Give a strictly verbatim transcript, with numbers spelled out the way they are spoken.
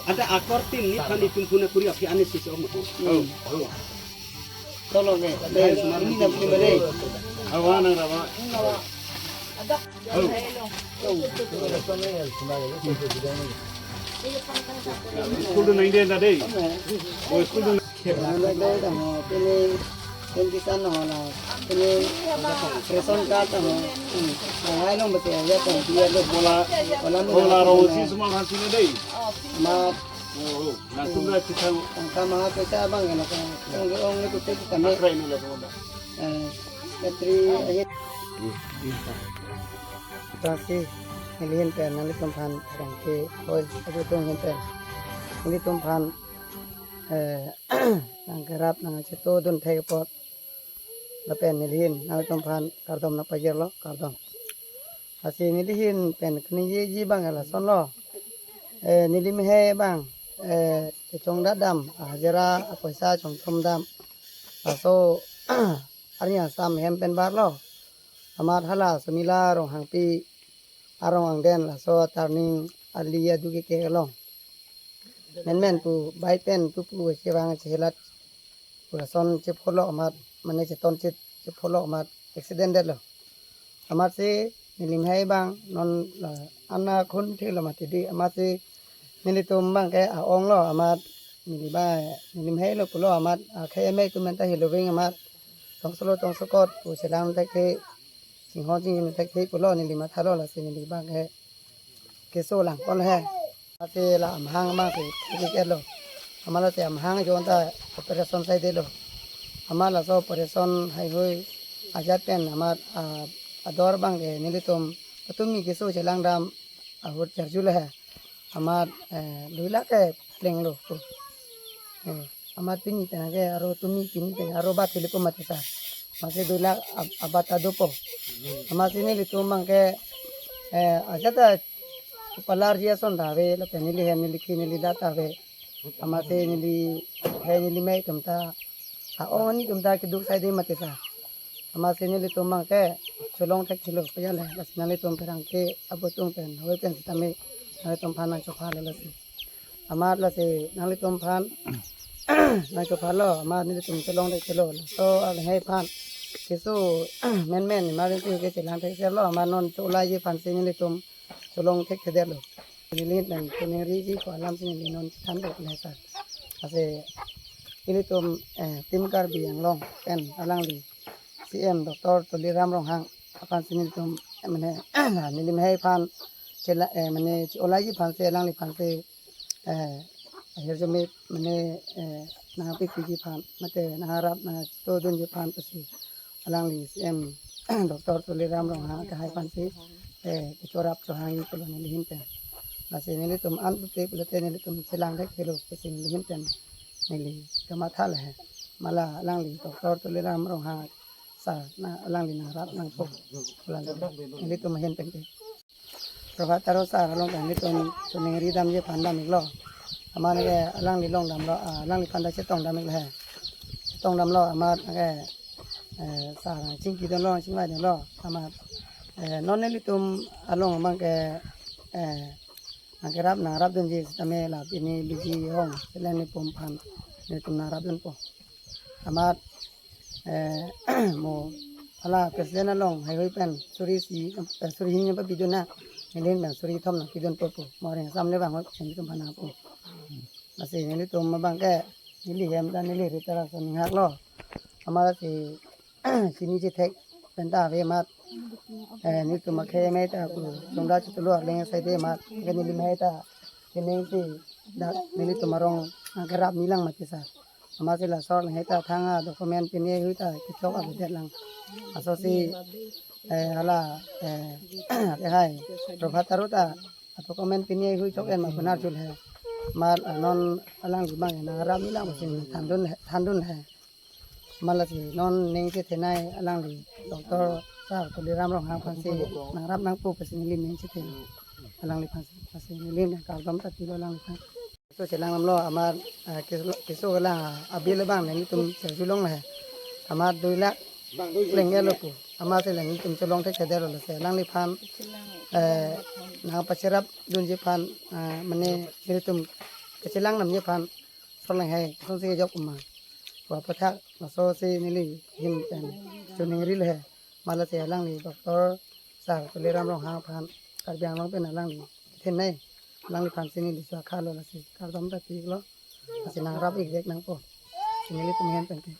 Ada akor tin ni kan itum puna kuri api ane si so mo. Hmm. Tolong ne, ada ini na pini mere. Awa nang rawa. School tu nang dia tadi. Oh, school tu. Nang dia dah mo, pini, pini kisan ho la, pini ration card ho. Hmm. Nang hai long betul ya, tong dia lo. Bola, bola, bola rong si semua hasil deh. Mat. Oh, oh. Langsung ke kita. Tangka maha pesa abang kan, tong ke ong ni kutu kita ni. Akra ini lah semua. Eh, Petri, eh. Tasi, nelihin pen, nanglitum aphan, tangke, oi, abu tung hin pen. Nanglitum aphan, eh, nangkerap, nangchetongdun thek apot. Lapen nelihin, nanglitum aphan, kardom nangpajirlo, kardom. Lasi nelihin pen, keningjeji abang, lason lo. Eh, neli mehai abang, eh, kechongdat dam, hajira, apoisa chongthom dam. Laso, arni asam hem pen barlo. Amat hala Sumila Ronghangpi arong angden laso turning ali adu ke kelong. Menmen pu bai pen pu pu chevang chehelat pu lason chepholo amat mane cheton chet chepholo amat accident detlo. Amatsi neli mehai abang non la ana khun thilo mati di amatsi nelitum abang ke a-ong lo amat neli ba neli mehai lo pulo amat akhei amei tum anta hiloving amat tongsolo tongsokot pu chelang thek he chinghon chinghon thek he pulo neli mathalo lasi neli abang ke keso lang pon he. Amatsi la amahang abang si thek lo. Amat lasi amahang ajo anta operation sai detlo. Amat laso operation haihui ajat pen amat, ah, ador abang ke nelitum patumi keso chelang dam ahut charjul he. Amat, eh, dui lakh ke lenglo. Eh, amat pini tangke aro tumi pini tang aro bat hilipo mati sa. Amatsi dui lakh ab-, abat adopo. Amatsi nelitum abang ke, eh, ajat ta palar ji ason ta ave, lapen neli hem neli khi neli dak ta ave. Amatsi neli he neli mei atum ta, a-ong ani atum ta keduk sai dei mati sa. Amatsi nelitum abang ke cholong thek thilo pajal he, lasi nanglitum pherangke abu tung pen, hoi pen sitame, nanglitum aphan nangchophalo lasi. Amat lasi nanglitum aphan nangchophalo, amat nelitum cholong thek thilo, laso alang hai aphan. Keso menmen, emergency ke chelang thek thelo, amat non cholai ji aphan si nelitum cholong thek thedetlo. Neli nang kuning ri ji ko alam si neli non than dok le sa. Lasi nelitum, eh, Team Karbi Anglong pen alangli C M Doctor Tuliram Ronghang aphan si nelitum, eh, mane, neli mehai aphan chela, eh, mane cholai ji aphan si alangli aphan si, eh, ahirjume mane, eh, nangpi pi ji aphan mate nangrap nangchetongdun ji aphan pusi alangli C M Doctor Tuliram Ronghang akehai aphan si, eh, kechorap chohang ji pulo nelihin pen. Lasi nelitum an pulote pulote nelitum chelang thek thelo pusi nelihin pen neli kamatha le he. Mala alangli Doctor Tuliram Ronghang sir na alangli nangrap nangpo. Alangli nelitum ahin pen ke. Prabhat Taro sir along kan nelitum chiningri damji aphan dam iklo. Amat ke alangli long damlo, ah, alangliphan ta chetong dam iklo he. Chetong damlo amat ke, eh, sir chingki dunlo, chingvai dunlo. Amat, eh, non nelitum along abang ke, eh, nangkerap nangrapdunji sitame la pini biji hong, selen ni pum aphan nelitum nangrapdunpo. Amat, eh, mo hala president along haihui pen suri isi, eh, suri hini pabidun na, nelihin pen suri thom nangpidunpo pu. Mo reng sam le bang hoi pen tum pana pu. Lasi nelitum abang ke neli hem dan neli ri ta lason ninghaklo. Amat lasi chini chethek pen ta ave amat. Eh, nelitum akhei amei ta ku chongdat chetulu arleng sai dei amat. Ke neli mehai ta kening si dak nelitum arong nangkerap nilang mati sa. Amatsi laso alang hai ta thang a-document pini hui ta kechok avedet lang. Laso si, eh, hala, eh, ke hai Prabhat Taro ta a-document pini hui chok en ma kunar chul he. Amat, ah, non alangli abang nangrap nilang pusi thandun he, thandun he. Amat lasi non ning chethenei alangli Doctor sir Tuliram Ronghang aphan si nangrap nangpo pusi neli ning chethenei alangliphan si, lasi neli nangkardom ta pilo alangliphan. Keso chelang damlo amat, ah, keso, keso kelang, ah, abil abang nelitum cherjulong he. Amat dui lakh leng-etlo pu. Amatsi nelitum cholong thek thedetlo lasi alangliphan, eh, nangpacherapdunji aphan, ah, mane nelitum Kachelang nam nephan, Sarleng hai, kosonsi kejok ma. Pu aputhak, laso si neli ahin pen choningri lo he. Malasi alangli Doctor Sir Tuliram Ronghang aphan, Karbi Anglong pen alangli thin nai. Alangliphan si neli suakha lo lasi kardom ta pi lo. Lasi nangrap ik vek nangpo. Si nelitum ahin pen ke.